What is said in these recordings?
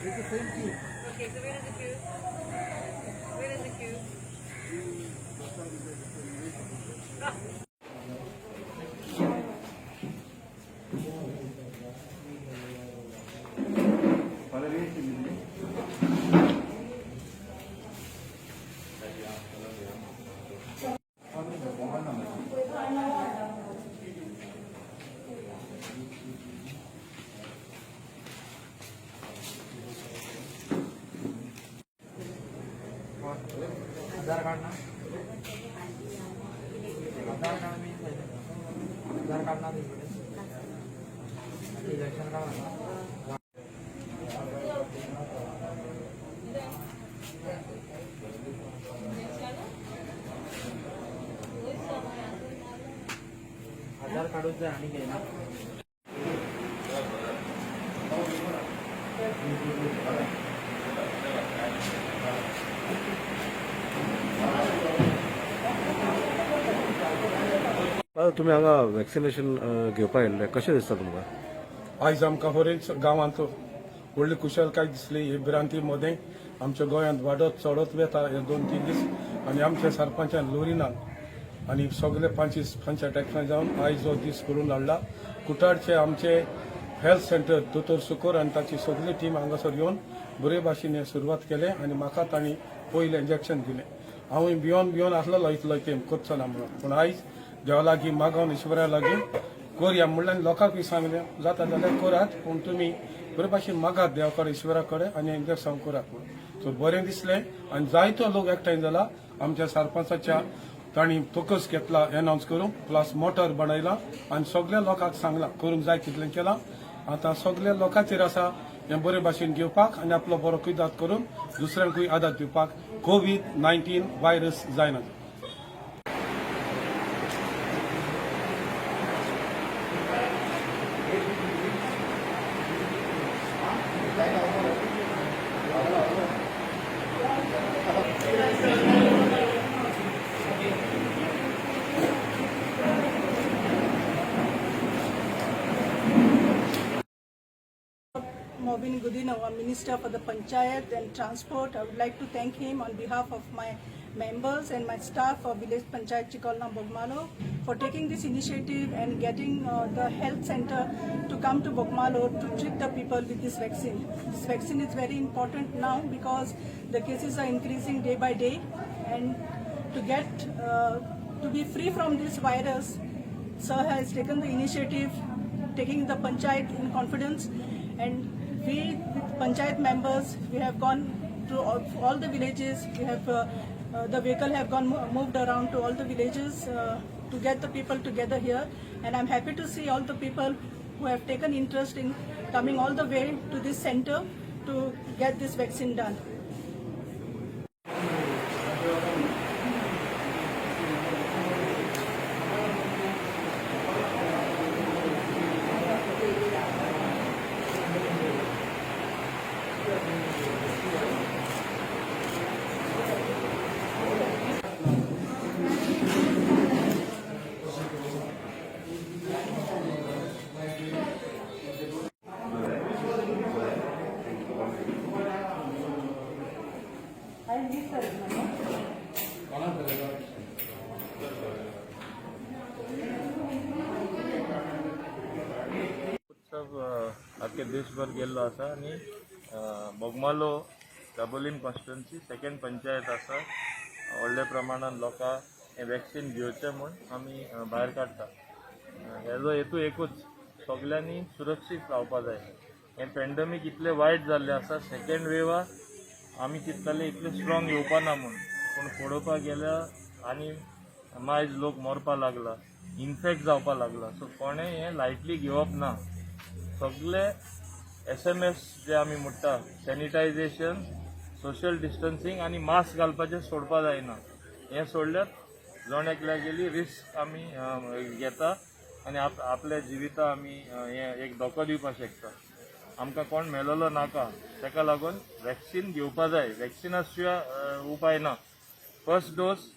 It's the same queue. Okay, so where is the queue? Where is the queue? Aadhaar card ना, आधार card मी आधार card ना तुजे कडेन? Election card आसा. आधार कार्डूच जाय आनी कितें ना. दादा, तुमी हांगा वॅक्सिनेशन घेवपाक येयल्ले, कशें दिसता तुमकां? आयज आमकां खरेंच गांवांत व्हडली कुशलकाय दिसली. ही भिरांती मदें आमच्या गोंयांत वाडत चडत वता हे 2-3 दीस आनी आमच्या सरपंचान लोरिनान आनी सगळे 25 पंचायत एकठांय जावन आयज हो दीस करून हाडला. कुटारचे आमचे हेल्थ सेंटर दोतोर सुकोर आनी ताची सगळी टीम हांगासर येवन बरे भाशेन हें सुरवात केलें आनी म्हाका तांणी पयलें इंजेक्शन दिलें. हांवूय भियोन भियोन आसलेलो इतलो तेंप करचो ना म्हणून, पूण आयज देवा लागीं मागोन, ईश्वरा लागीं करया म्हणल्यार लोकांकूय सांगलें, जाता जाल्यार करात, पूण तुमी बरे भाशेन मागात देवा कडेन, ईश्वरा कडेन आनी इंजेक्शन करात म्हणून. सो बरें दिसलें आनी जायतो लोक एकठांय जाला. आमच्या सरपंचाच्या तांणी फोकस घेतला एनावन्स करूंक, प्लस मोटर बनयला आनी सगल्या लोकांक सांगलां करूंक जाय तितलें केलां. आतां सगल्या लोकांचेर आसा हें बरे भाशेन घेवपाक आनी आपलो बरो कुयदाद करून दुसऱ्यांकूय आदार दिवपाक, कोवीड 19 व्हायरस जायना. Mauvin Godinho, our Minister for the Panchayat and Transport. I would like to thank him on behalf of my members and my staff of Village Panchayat Chicolna Bogmalo for taking this initiative and getting the health center to come to Bogmalo to treat the people with this vaccine. This vaccine is very important now because the cases are increasing day by day, and to get to be free from this virus, sir has taken the initiative, taking the panchayat in confidence, and we with panchayat members, we have gone to all the villages. We have the vehicle have gone moved around to all the villages to get the people together here, and I'm happy to see all the people who have taken interest in coming all the way to this center to get this vaccine done. उत्सव आख्खे देशभर गेल्लो आसा आनी Bogmalo Dabolim constituency second panchayat आसा. व्हडल्या प्रमाणान लोकांक हें वॅक्सीन घेवचें म्हूण आमी भायर काडटा. हेजो हेतू एकूच, सगल्यांनी सुरक्षीत रावपा जाय. हें पॅन्डमीक इतलें वायट जाल्लें आसा, सेकंड वेवा आमी चिंतताले इतलें स्ट्रॉंग येवपा ना म्हूण, पूण पळोवपाक गेल्यार आनी मायज लोक मरपा लागला, इन्फेक्ट जावपा लागला. सो कोणें हें लायटली घेवप ना. सगळे एसएमएस जे आमी म्हणटा, सॅनिटायझेशन, सोशल डिस्टन्सिंग आनी मास्क घालपाचें सोडपा जायना. हें सोडल्यार जण एकल्यागेली रिस्क आमी घेता आनी आपल्या जिविता आमी हें एक धोको दिवपाक शकता. आमकां कोण मेलोलो नाका. ताका लागून वॅक्सीन घेवपा जाय. वॅक्सिना शिवाय उपाय ना. फर्स्ट डोस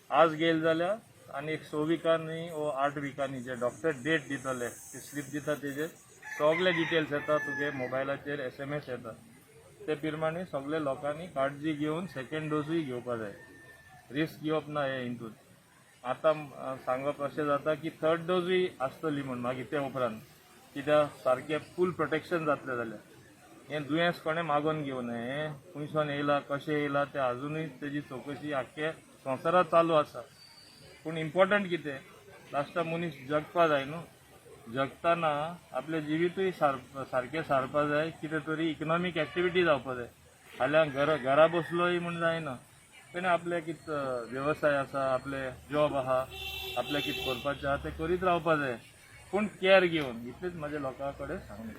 आज घेयल जाल्यार आनी एक 6 विकांनी वो 8 विकांनी जे डॉक्टर डेट दितले, ते स्लीप दिता, तेजेर सगळे डिटेल्स येता तुगे मोबायलाचेर, एसएमएस येता. ते प्रमाणे सगळे लोकांनी काळजी घेवन सेकंड डोसूय घेवपा जाय. रिस्क घेवप ना हे हितून. आतां सांगप अशें जाता की थर्ड डोजूय आसतली म्हूण मागीर ते उपरांत, कित्याक सारकें फूल प्रोटेक्शन जातलें जाल्यार. हें दुयेंस कोणें मागोवन घेवना. हें खंयसून येयलां, कशें येयलां तें अजुनूय तेजी चवकशी आख्खे संवसारांत चालू आसा. पूण इम्पॉर्टंट कितें, लास्टाक मनीस जगपा जाय न्हू. जगतना आपलें जिवितूय सारकें सारपा जाय. कितें तरी इकनॉमीक एक्टिविटी जावपा जाय. फाल्यां घरा बसलोय म्हूण जायना. तेणें आपले कितें वेवसाय आसा, आपले जॉब आहा, आपलें कितें करपाचें आहा तें करीत रावपा जाय, पूण कॅर घेवन. इतलेंच म्हाजें लोकां कडेन सांगणें.